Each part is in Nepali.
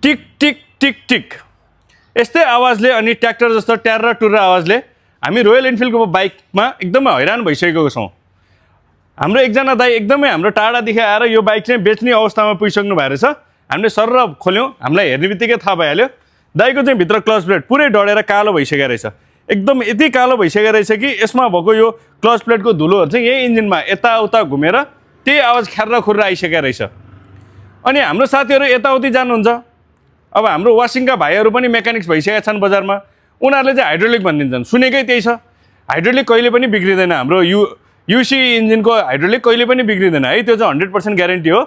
टिक टिक टिक टिक यस्तै आवाजले अनि ट्र्याक्टर जस्तो ट्यार्र टुर्र आवाजले हामी रोयल एनफिल्डको बाइकमा एकदमै हैरान भइसकेको छौँ। हाम्रो एकजना दाइ एकदमै हाम्रो टाढादेखि आएर यो बाइक चाहिँ बेच्ने अवस्थामा पुगिसक्नु भएको रहेछ। हामीले सर्र खोल्यौँ, हामीलाई हेर्ने बित्तिकै थाहा भइहाल्यो दाइको चाहिँ भित्र क्लच प्लेट पुरै डढेर कालो भइसकेको रहेछ। एकदम यति कालो भइसकेको रहेछ कि यसमा भएको यो क्लच प्लेटको धुलोहरू चाहिँ यही इन्जिनमा यताउता घुमेर त्यही आवाज ख्यार्र खुर्र आइसकेको रहेछ। अनि हाम्रो साथीहरू यताउति जानुहुन्छ, अब हाम्रो वासिङका भाइहरू पनि मेकानिक्स भइसकेका छन् बजारमा, उनीहरूले चाहिँ हाइड्रोलिक भनिदिन्छन्। सुनेकै त्यही छ, हाइड्रोलिक कहिले पनि बिग्रिँदैन। हाम्रो युसी इन्जिनको हाइड्रोलिक कहिले पनि बिग्रिँदैन है, त्यो चाहिँ 100% ग्यारेन्टी हो।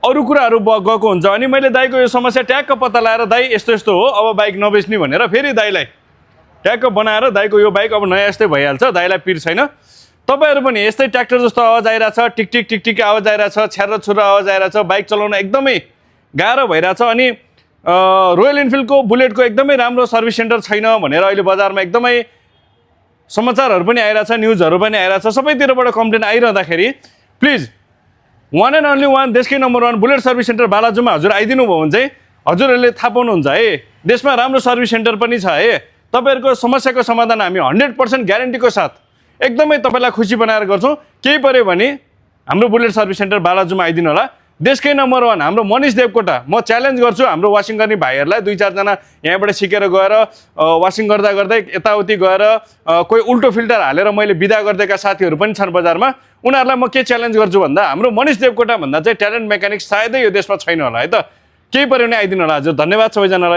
अरू कुराहरू गएको हुन्छ। अनि मैले दाइको यो समस्या ट्याक्क पत्ता लगाएर दाइ यस्तो यस्तो हो, अब बाइक नबेच्ने भनेर फेरि दाइलाई ट्याक्क बनाएर दाइको यो बाइक अब नयाँ यस्तै भइहाल्छ, दाइलाई पिर छैन। तपाईँहरू पनि यस्तै ट्र्याक्टर जस्तो आवाज आइरहेछ, टिक टिक टिक टिक आवाज आइरहेछ, छ्यार्र छुर्र आवाज आइरहेछ, बाइक चलाउन एकदमै गाह्रो भइरहेछ। अनि रोयल इनफिल्डको बुलेटको एकदमै राम्रो सर्भिस सेन्टर छैन भनेर अहिले बजारमा एकदमै समाचारहरू पनि आइरहेछ, न्युजहरू पनि आइरहेछ, सबैतिरबाट कम्प्लेन आइरहँदाखेरि please one and only one देशकै नम्बर 1 बुलेट सर्भिस सेन्टर बालाजुमा हजुर आइदिनु भयो भने चाहिँ हजुरहरूले थाहा पाउनुहुन्छ है, देशमा राम्रो सर्भिस सेन्टर पनि छ है। तपाईँहरूको समस्याको समाधान हामी 100% ग्यारेन्टीको साथ एकदमै तपाईँलाई खुसी बनाएर गर्छौँ। केही पऱ्यो भने हाम्रो बुलेट सर्भिस सेन्टर बालाजुमा आइदिनु होला। देशकै नम्बर 1 हाम्रो मनिष देवकोटा, म च्यालेन्ज गर्छु हाम्रो वासिङ गर्ने भाइहरूलाई, 2-4 जना यहाँबाट सिकेर गएर वासिङ गर्दा गर्दै यताउति गएर कोही उल्टो फिल्टर हालेर मैले बिदा गरिदिएका साथीहरू पनि छन् बजारमा। उनीहरूलाई म के च्यालेन्ज गर्छु भन्दा हाम्रो मनिष देवकोटा भन्दा चाहिँ ट्यालेन्ट मेकानिक्स सायदै यो देशमा छैन होला है त। केही पऱ्यो भने आइदिनु होला हजुर। धन्यवाद सबैजनालाई।